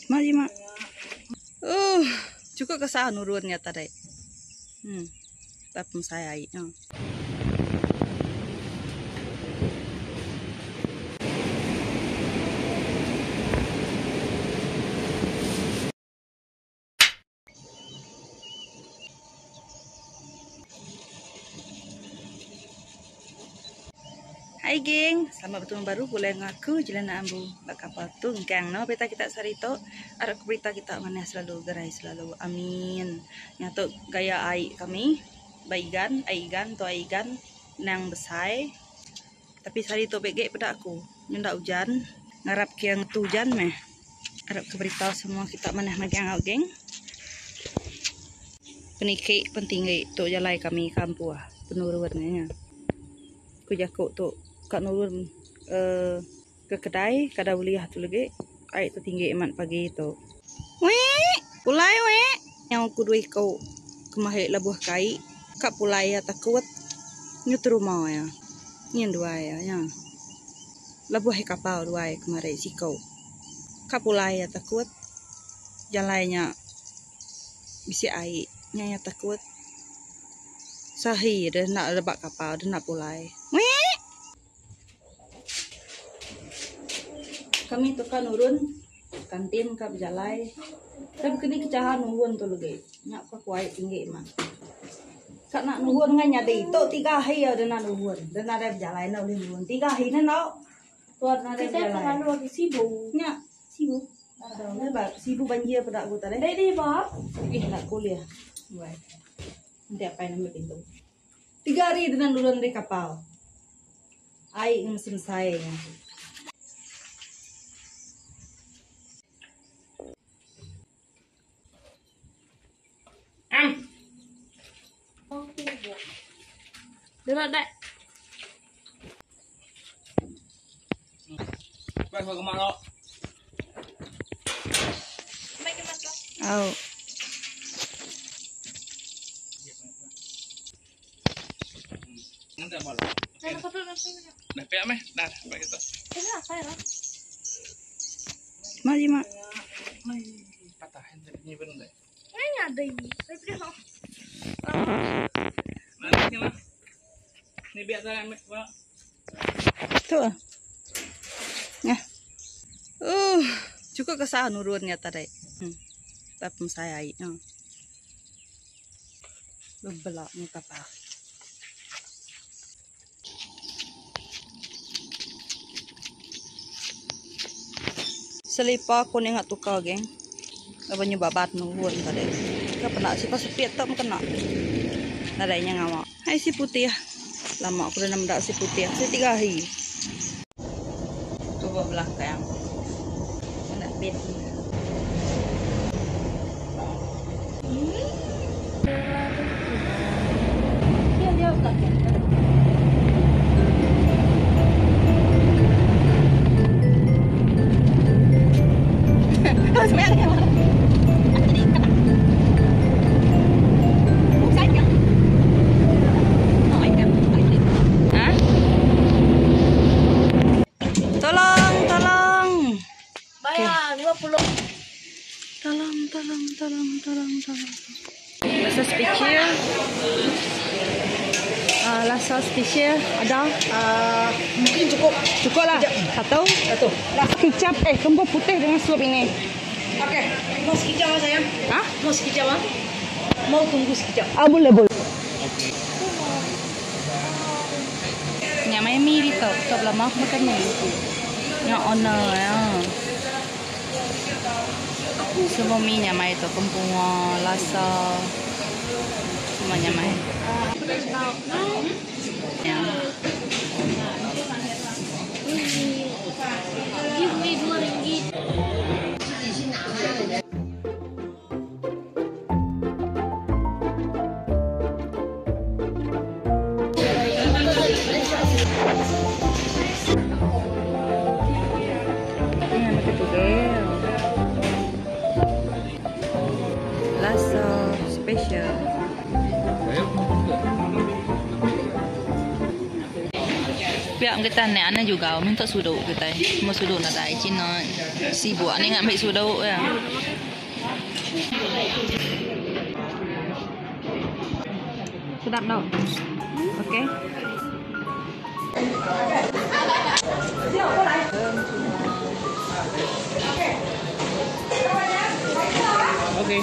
Mari mak. Uh, cukup kesah nurun ya tadi. Tapi saya ai. Hai geng, selamat bertemu baru pulai dengan aku Jelana Ambu ba kapal tungkang. Nama berita kita sehari tu? Arap ke berita kita manah selalu, gerai selalu. Amin. Nya tu gaya ai kami ba Igan, ai Igan tu ai Igan nang besai. Tapi sehari tu beg peda aku nyenda ujan. Ngarap ke ngetu ujan meh. Arap ke berita semua kita manah magang au geng. Peniki pen tinggi tu jalai kami kampung penurun nya. Ku jaku tu ka nurun uhh ke kedai kada ulih tu legi ai tu tinggi amat pagi tu. Wee pulai wee nyau ku dua iku kemahi lebuh kai ka pulai iya takut nyu teruma iya. Nyin duai iya nya. Lebuh ai kapal duai kemari siku. Ka pulai iya takut jalai nya bisi ai nya iya takut. Sahi deh enda rebak kapal deh enda pulai. Wee. Kami tukar nurun kantin ka bejalai. Tapi kini kecahan nurun tu legi. Nya ka kuai tinggi mah. Ka nak nurun ngan nyadi. Tu tiga hari udah nak nurun. Dah nadai bejalai enda ulih nurun. Tiga hari ne enda. Tuan nadai Kita bejalai. selalu lagi sibuk. Nya. Sibuk. Ba sibu banjir peda aku tadi. Baik deh, Pak. Ih nak kuliah. Wai. Nanti apai ngambil pintu. Tiga hari dengan nurun dari kapal. Ai ngemesai mesai nya. Được đấy. Au. Mari mak. Tu ah. Nah. Cukup kesah nurun nya tadi. Tapi mesai ai. Bebela ni kapal. Selipar aku ninga tukar geng. Laban nyu babat nurun tadi. Ka penda sipa sepit tu meh kena. Nadai nya ngawa. Hai si putih. Lama aku dah meda si putih. Si tiga hari. Tu ba belakang. Kena pin. Tolong, tolong. Bayar 50. Tolong, tolong, tolong, tolong, tolong. Rasa spesial. Rasa spesial ada? Mungkin cukup. Cukup lah. Satu. Satu. Kicap kembung putih dengan sup ini. Okey. Mau sekejap ah sayang? Ha? Mau sekejap ah? Mau tunggu sekejap. Boleh, boleh. Nyamai mi di top. Top lama aku makan mi. Nya owner ya. Semua mi nyamai tu, kempunga, lasa. Semua nyamai. Ya. Give me 2 ringgit. Lasa special. Pia kita nek ane juga minta suduk kita. Semua suduk nadai Cina sibuk ni ngambi suduk ya. Sedap tau. Okey. Okey.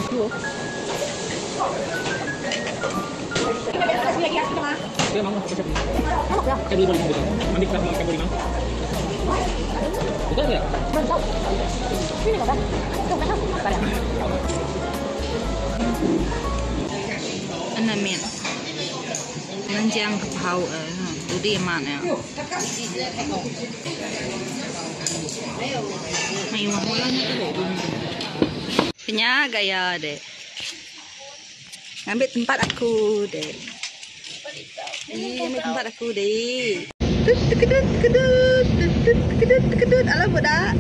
Ena mit. Nenjang ke pau eh. Dudi amat ya. Mayuh orang tu. Kenya gaya dek. Ngambil tempat aku dek. Ih, ambil tempat aku dek. Tut kedut kedut tut tut kedut kedut alah budak.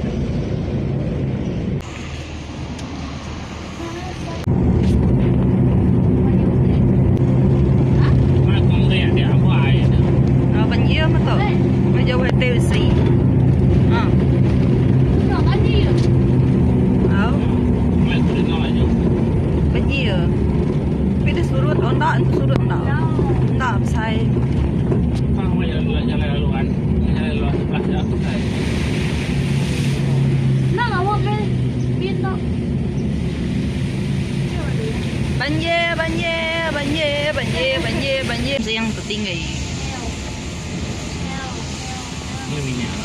Oh, banjir mah tu. Jauh hotel besi. Ha. Oh. Banjir. Tapi dia surut, oh enggak, surut enggak. Enggak besar. Banjir, banjir, banjir, banjir, banjir, banjir. Yang tertinggi. Ini minyak.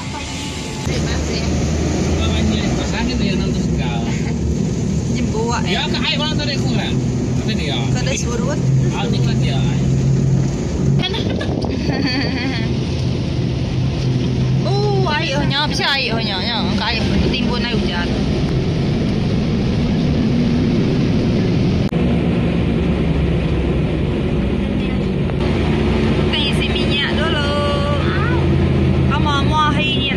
Apa ini? Jembuat Ya, ke air mana tadi kurang? Apa dia? Kada surut. Ah, ni kan dia. Oh, airnya, bisa airnya, ya. Air timbun air hujan. Kita isi minyak dulu. Kamu mau hari ni.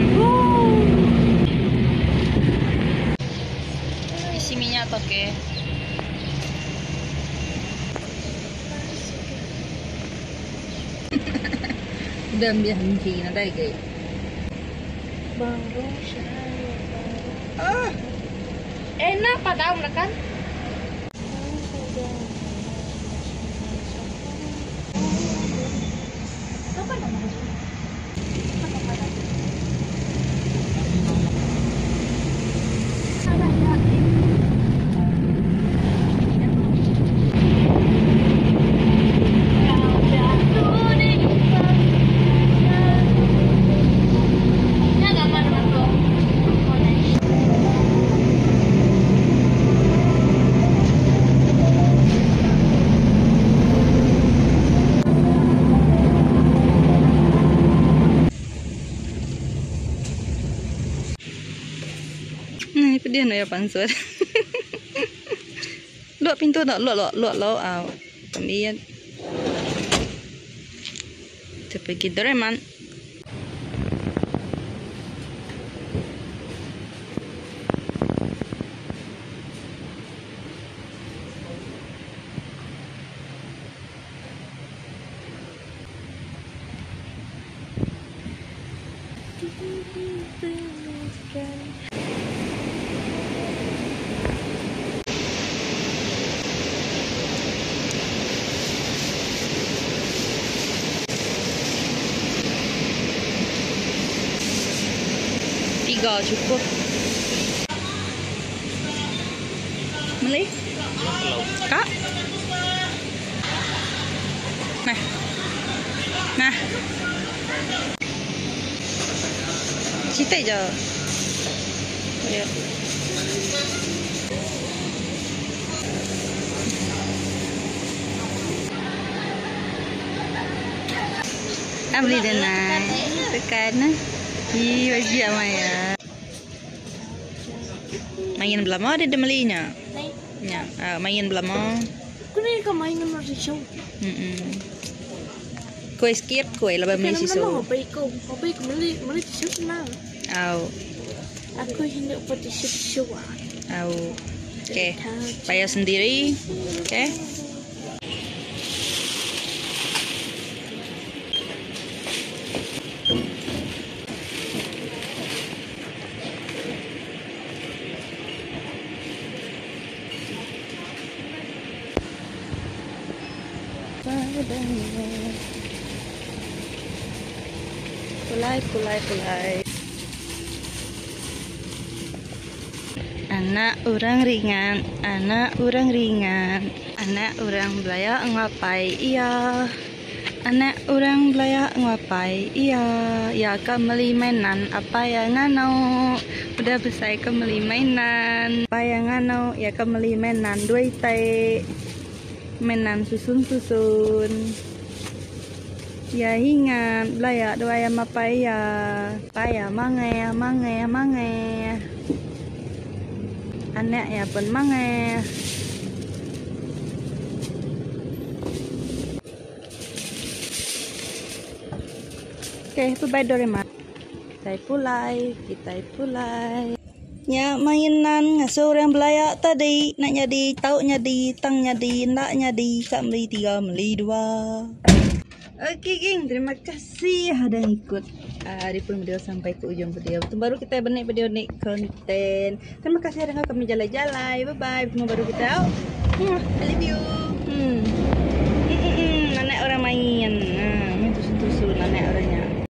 Isi minyak toke. Udah ambil henti nadai ke? Baru saya. Ah. Enak pada kan? Apa nama Apa nama? Ni pedih nak ya pansur. Luak pintu tak luak luak luak luak au. Kami Kita pergi Doraemon. Tiga cukup. Beli? Kak? Nah. Nah. Cerita je. Ya. Beli dah nak. Tekan. Ih, wajib Maya. Main belama ada dia belinya. Ya, main belama. Aku ni kan main dengan show. Kuih skip kuih lebih beli susu. Aku beli beli tisu senang. Au. Aku hendak buat tisu tisu. Au. Okey. Bayar sendiri. Okey. Udahnya. Pulai, pulai, pulai. Anak orang ringan, anak orang ringan. Anak orang belaya ngapai iya. Anak orang belaya ngapai iya. Iya ka meli mainan apai iya nganu. Udah besai ka meli mainan. Apai iya nganu, iya ka meli mainan dua iti. Mainan susun-susun. Iya ingat belaya dua iya apai iya. Apai iya mangeh, mangeh, mangeh. Anak iya pun mangeh. Okay, bye bye Doraemon. Kitai pulai, kitai pulai. Nya mainan ngasuh orang belaya tadi nak nyadi tau nyadi tang nyadi enda nyadi ka meli tiga meli dua. Okey geng, terima kasih ada ikut uh, di pun video sampai ke ujung video. Bertemu baru kita benik video ni konten. Terima kasih ada kami jalan-jalan. Bye bye. Bertemu baru kita. I love you. Hmm. Hmm, hmm, hmm. Anak orang main. Ha, main tusun-tusun anak orangnya.